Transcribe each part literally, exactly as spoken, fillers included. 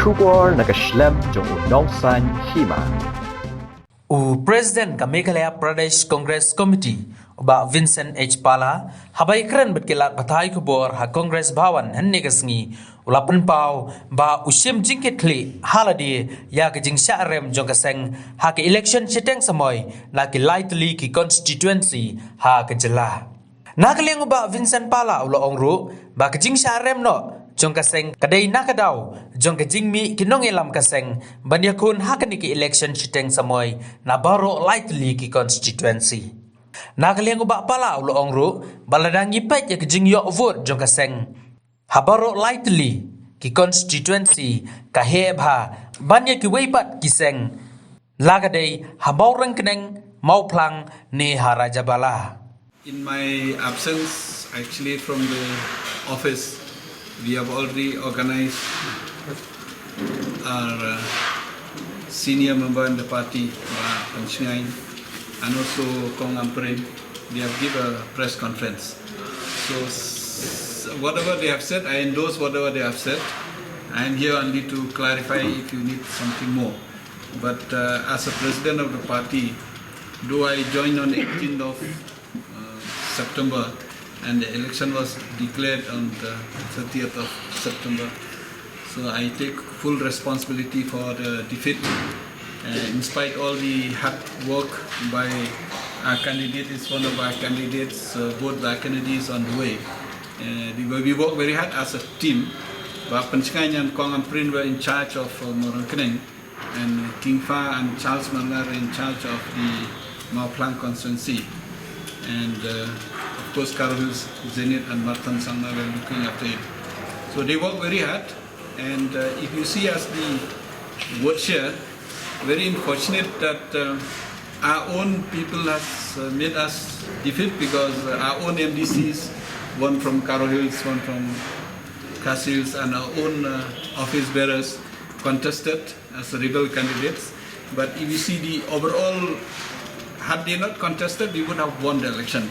Khubor na ka shlem jong u Nongsaiñ Hima. U President ka Meghalaya Pradesh Congress Committee, u Bah Vincent H Pala, haba ïakren bad ki lad pathai khubor ha Congress Bhawan hynne ka sngi, u la pynpaw ba u shim jingkitkhlieh ha lade ïa ka jingshah rem jong ka seng ha ka election shiteng samoi na ki lai tylli ki constituency ha ka jylla. Na ka liang u Bah Vincent Pala u la ong ruh ba ka jingshah rem noh jong ka seng ka dei na ka daw jong ka jingmih ki nongïalam ka seng ban ïakhun ha kane ka election shiteng samoi na baroh lai tylli ki constituency. Na ka liang u Bah Pala u la ong ruh ba lada ngi peit ïa ka jingïoh vote jong ka seng ha baroh lai tylli ki constituency, ka heh bha ban ïa kiwei pat ki seng, la ka dei ha Mawryngkneng, Mawphlang ne ha Rajabala. In my absence, actually, from the office, we have already organized our uh, senior member in the party, Bah Pynshngaiñ, and also Kong Ampareen. They have give a press conference. So s- whatever they have said, I endorse whatever they have said. I am here only to clarify if you need something more. But uh, as a president of the party, though I joined on eighteenth of uh, September, and the election was declared on the thirtieth of September. So I take full responsibility for the defeat. Uh, in spite all the hard work by our candidate, is one of our candidates, uh, both by candidates on the way. Uh, we, we work very hard as a team. Bah Pynshngaiñ and Kong Ampareen were in charge of uh, Mawryngkneng, and King Fa and Charles Marngar in charge of the Mawphlang constituency. And uh, of course, Garo Hills, Zenith and Marthan Sangma were looking after it. So they work very hard. And uh, if you see as the vote share, very unfortunate that uh, our own people has uh, made us defeat because uh, our own M D Cs, one from Garo Hills, one from Khasi Hills, and our own uh, office bearers contested as rebel candidates. But if you see the overall, had they not contested, we would have won the election.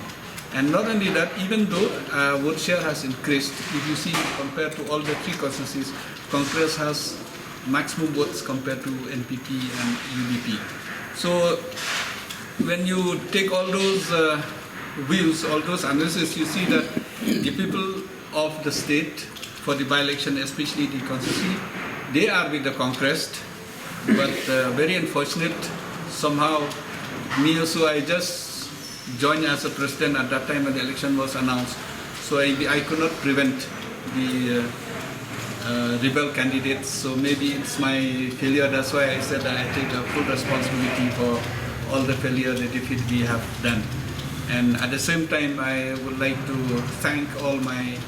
And not only that, even though uh, vote share has increased, if you see compared to all the three constituencies, Congress has maximum votes compared to N P P and U D P. So when you take all those uh, views, all those analysis, you see that the people of the state for the by-election, especially the constituency, they are with the Congress. But uh, very unfortunate, somehow, me also, I just joined as a president at that time when the election was announced. So I, I could not prevent the uh, uh, rebel candidates. So maybe it's my failure. That's why I said I take a full responsibility for all the failure, the defeat we have done. And at the same time, I would like to thank all my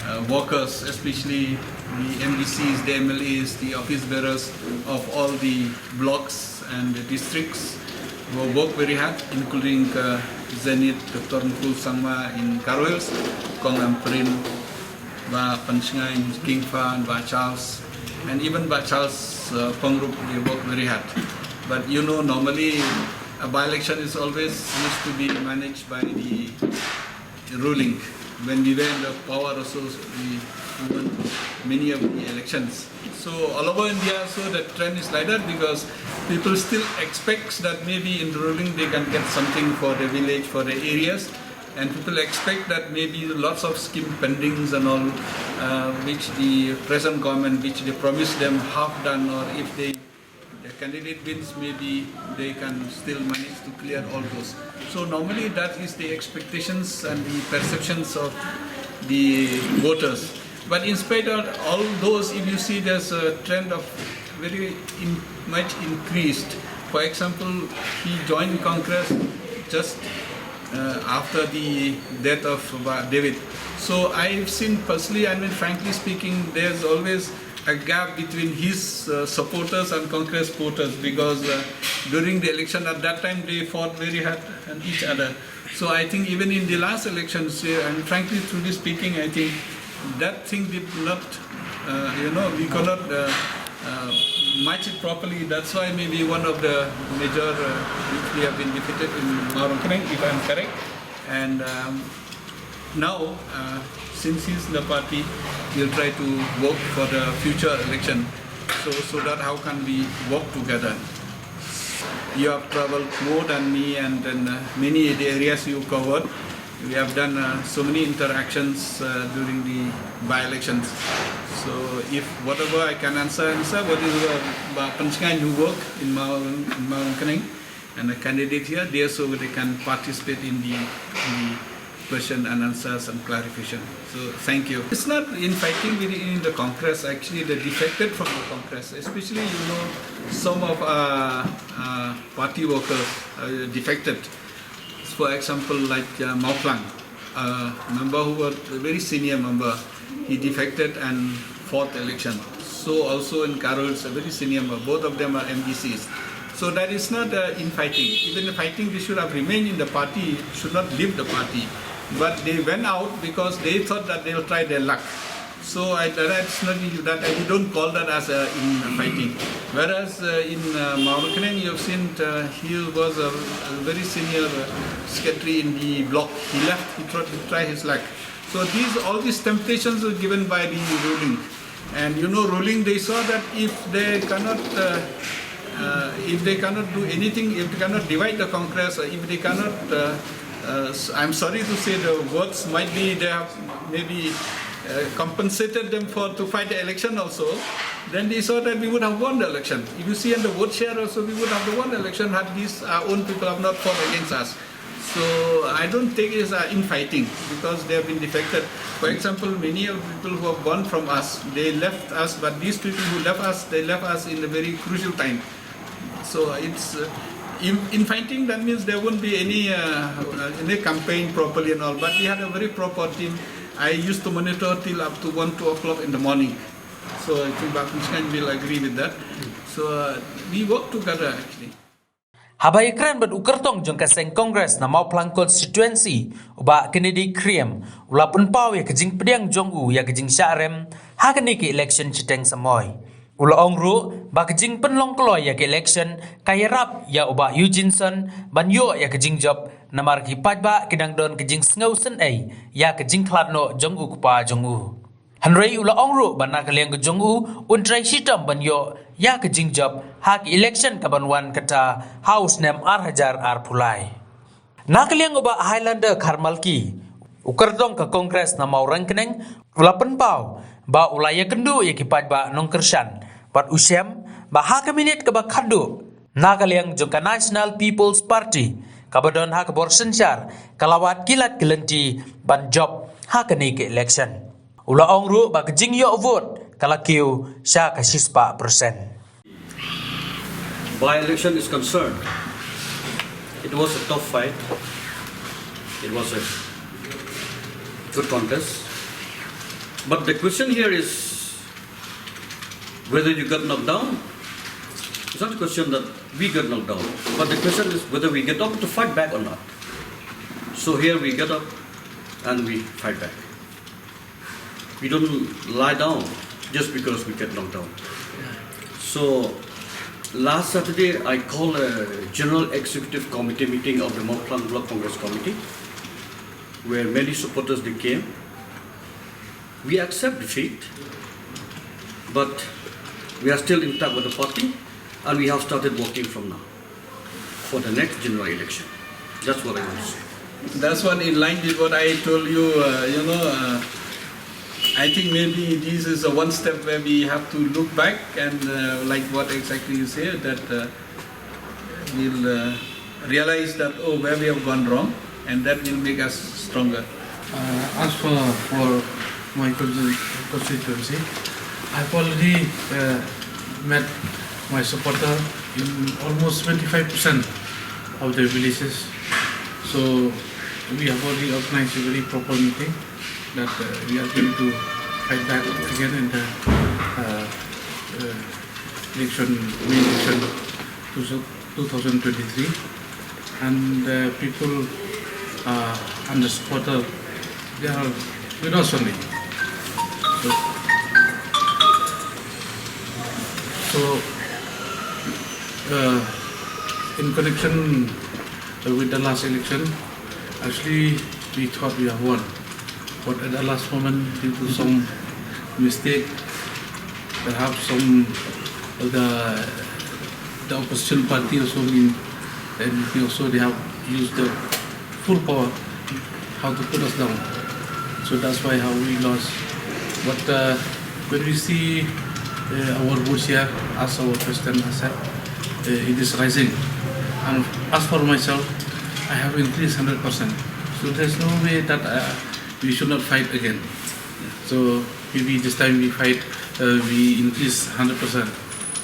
uh, workers, especially the M D Cs, the M L As, the office bearers of all the blocks and the districts who work very hard, including uh, Zenith, Doctor Mukul Sangma in Garo Hills, Kong Ampareen, Bah Pynshngaiñ, King Fa, Bah Charles, and even Bah Charles uh, Pangrup, they work very hard. But you know, normally a by-election is always used to be managed by the ruling. When we were in the power also, we won many of the elections. So all over India also the trend is like that because people still expect that maybe in ruling they can get something for the village, for the areas. And people expect that maybe lots of scheme pendings and all, uh, which the present government, which they promised them half done, or if they the candidate wins, maybe they can still manage to clear all those. So normally that is the expectations and the perceptions of the voters. But in spite of all those, if you see there's a trend of very in, much increased. For example, he joined Congress just uh, after the death of Bah David. So I've seen personally, I mean, frankly speaking, there's always a gap between his uh, supporters and Congress supporters because uh, during the election at that time they fought very hard on each other. So I think even in the last elections, uh, and frankly, truly speaking, I think that thing did not, uh, you know, we could not uh, uh, match it properly. That's why maybe one of the major uh, which we have been defeated in Mawryngkneng, if I'm correct. And um, now, uh, since he's in the party, we'll try to work for the future election. So, so that how can we work together? You have traveled more than me, and then uh, many the areas you covered. We have done uh, so many interactions uh, during the by-elections. So if whatever I can answer, answer, what is uh, ba pynshngaiñ who work in Mawryngkneng, and the candidate here, they also they can participate in the, in the question and answers and clarification. So thank you. It's not infighting within the Congress. Actually, they defected from the Congress. Especially, you know, some of our uh, party workers uh, defected. For example, like uh, Mawphlang, a member who was a very senior member, he defected and fought election. So also in Garo, it's a very senior member. Both of them are M D Cs. So that is not uh, infighting. Even the fighting, they should have remained in the party, should not leave the party. But they went out because they thought that they'll try their luck. So I, that's not that I don't call that as a in fighting. Whereas uh, in uh, Mawryngkneng, you've seen uh, he was a, a very senior uh, secretary in the bloc. He left. He tried to try his luck. So these all these temptations were given by the ruling, and you know, ruling they saw that if they cannot. Uh, uh, if they cannot do anything, if they cannot divide the Congress, uh, if they cannot, uh, uh, s- I'm sorry to say the words might be they have maybe uh, compensated them for to fight the election also, then they saw that we would have won the election. If you see on the vote share also, we would have won the election had these our own people have not fought against us. So I don't think it's uh, infighting because they have been defected. For example, many of the people who have gone from us, they left us, but these people who left us, they left us in a very crucial time. So it's uh, in, infighting. That means there won't be any uh, uh, any campaign properly and all. But we had a very proper team. I used to monitor till up to one, two o'clock in the morning. So I think Bah Kunshkan will agree with that. So uh, we work together actually. Haba ïakren bad u kyrtong jong ka seng Congress na Mawphlang Constituency, u Bah Kennedy Khyriem, u la pynpaw ïa ka jingpdiang jong u ïa ka jingshah rem ha kane ka election shiteng samoi. U la ong ruh ba ka jingpynlong kloi ïa ka election ka ïarap ïa u Bah Eugeneson ban ïoh ïa ka jingjop, namar ki paidbah ki dang don ka jingsngew synei ïa ka jingkhlad noh jong u kpa jong u. Hynrei u la ong ruh ba na ka liang ka jong u un trei shitom ban ïoh ïa ka jingjop ha ka election ka ban wan kata ha u snem ar hajar arphew lai. Na ka liang u Bah Highlander Kharmalki, u kyrtong ka Congress na Mawryngkneng, u la pynpaw ba u la ïakynduh ïa ki paidbah nongkyrshan bad u shem ba ha ka minit kaba khatduh, na ka liang jong ka National People's Party kaba don ha ka bor synshar ka la wad ki lad ki lynti ban jop ha kane ka election. U la ong ruh ba ka jingïoh vote ka la kiew sha ka shispah percent. By-election is concerned, it was a tough fight. It was a good contest. But the question here is whether you got knocked down. It's not a question that we got knocked down, but the question is whether we get up to fight back or not. So here we get up and we fight back. We don't lie down just because we get knocked down. So last Saturday, I called a General Executive Committee meeting of the Mawphlang Block Congress Committee, where many supporters they came. We accept defeat, but we are still intact with the party, and we have started working from now for the next general election. That's what I want to say. That's one in line with what I told you, uh, you know. Uh, I think maybe this is a one step where we have to look back and, uh, like what exactly you say, that uh, we'll uh, realize that, oh, where we have gone wrong, and that will make us stronger. Uh, as for, for my consti- constituency, I've already uh, met my supporter in almost twenty-five percent of the villages. So we have already organized a very proper meeting that uh, we are going to fight back again in the uh, uh, election, main election two thousand twenty-three. And the people uh, and the supporter, they are with us only. So, so uh, in connection with the last election, actually we thought we have won. But at the last moment, due to some mistake, perhaps some The, the opposition party also mean, and we also they have used the full power how to put us down. So that's why how we lost. But uh, when we see uh, our votes here, as our president has said, uh, it is rising. And as for myself, I have increased hundred percent. So there's no way that uh, we should not fight again. So maybe this time we fight, uh, we increase hundred percent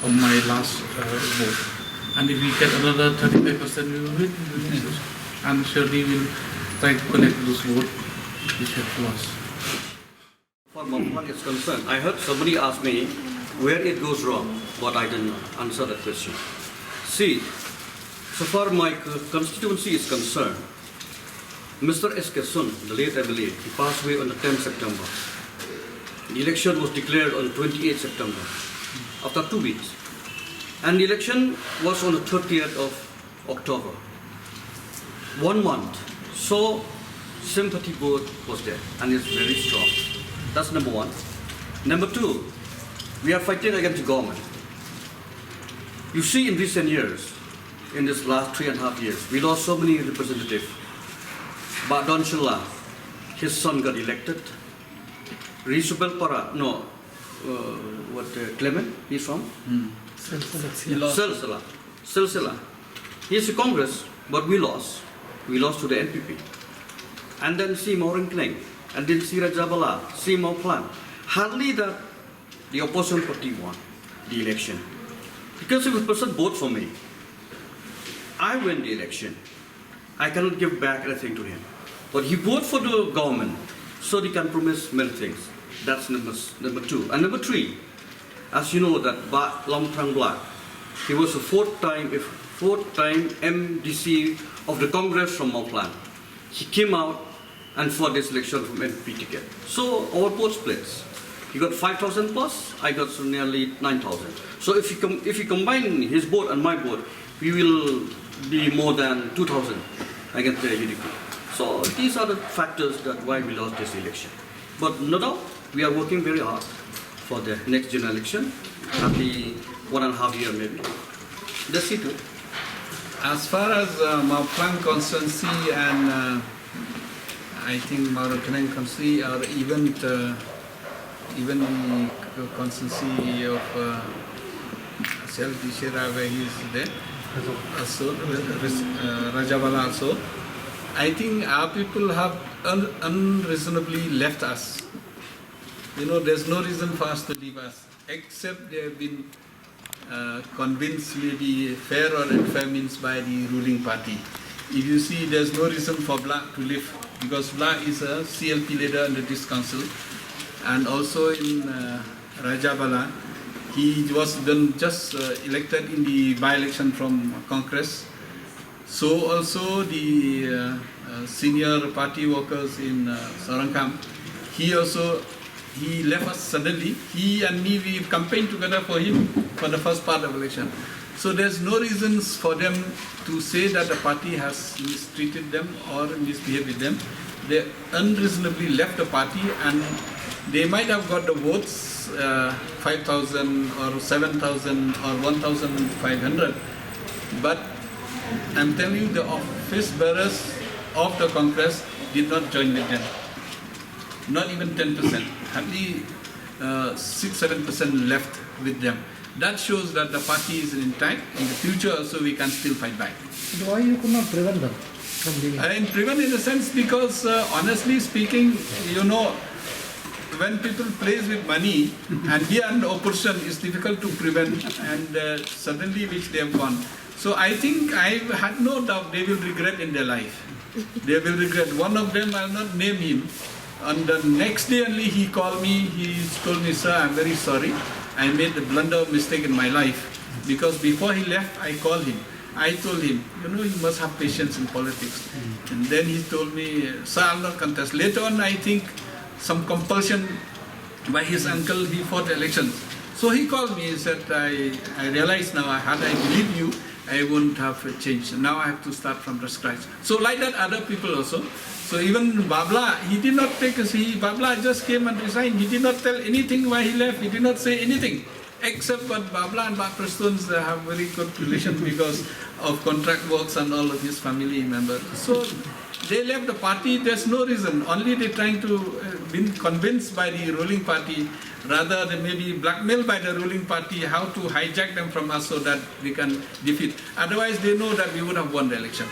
of my last uh, vote. And if we get another thirty-five percent, we will win. We will win. And surely we'll try to collect those votes which have lost. Far Mawphlang is concerned, I heard somebody ask me where it goes wrong, but I didn't answer that question. See, so far my co- constituency is concerned, Mister S K Sun, the late M L A, he passed away on the tenth September. The election was declared on twenty-eighth September, after two weeks. And the election was on the thirtieth of October. One month. So sympathy vote was there and it's very strong. That's number one. Number two, we are fighting against the government. You see, in recent years, in this last three and a half years, we lost so many representatives. Bah Don Shylla, his son got elected. Risubel Para, no, uh, what, uh, Clement, he's from? He lost. Silsila. Silsila. He's a Congress, but we lost. We lost to the N P P. And then see Mawryngkneng, and then see Rajabala, see Mawphlang. Hardly the, the opposition party won the election. Because if a person vote for me, I win the election. I cannot give back anything to him. But he vote for the government, so they can promise many things. That's number, s- number two. And number three, as you know that Bah Lamphrang Blah, he was a fourth time, if fourth time M D C of the Congress from Mawphlang. He came out and fought this election from N P P ticket. So our vote splits. He got five thousand plus, I got nearly nine thousand. So if you, com- if you combine his vote and my vote, we will be more than two thousand against the U D P. So these are the factors that why we lost this election. But no doubt, we are working very hard for the next general election, hardly one and a half year maybe. Let's see to it. As far as uh, Mawphlang constituency and uh, I think Mawryngkneng constituency, or even uh, even the constituency of uh, Sel Bishera, where he is there, also uh, Rajabala also. I think our people have un- unreasonably left us. You know, there's no reason for us to leave us, except they have been uh, convinced, maybe fair or unfair means, by the ruling party. If you see, there's no reason for Blah to leave, because Blah is a C L P leader under this council, and also in uh, Rajabala, he was then just uh, elected in the by-election from Congress. So also the uh, uh, senior party workers in uh, Sanrankhamb, he also he left us suddenly. He and me, we campaigned together for him for the first part of election. So there's no reasons for them to say that the party has mistreated them or misbehaved with them. They unreasonably left the party, and they might have got the votes, uh, five thousand or seven thousand or one thousand five hundred. But I'm telling you, the office bearers of the Congress did not join with them. Not even ten percent. Hardly uh, six seven percent left with them. That shows that the party is intact. In the future also, we can still fight back. But why you could not prevent them from leaving? I mean, prevent in the sense because, uh, honestly speaking, you know, when people plays with money and we are in the opposition, it's difficult to prevent, and uh, suddenly which they have gone. So I think I had no doubt they will regret in their life. They will regret. One of them, I'll not name him. On the next day only, he called me. He told me, "Sir, I'm very sorry. I made a blunder, mistake in my life." Because before he left, I called him. I told him, "You know, you must have patience in politics." And then he told me, "Sir, I'll not contest." Later on, I think some compulsion by his uncle, he fought elections. So he called me, he said, "I, I realize now, had I believed you, I wouldn't have changed. Now I have to start from the scratch." So like that, other people also. So even Bah Blah, he did not take, see, Bah Blah just came and resigned. He did not tell anything why he left. He did not say anything. Except but Babla and Bah Prestone, they have very good relation because of contract works and all of his family members. So they left the party. There's no reason. Only they trying to uh, been convinced by the ruling party, rather they may be blackmailed by the ruling party how to hijack them from us so that we can defeat. Otherwise, they know that we would have won the election.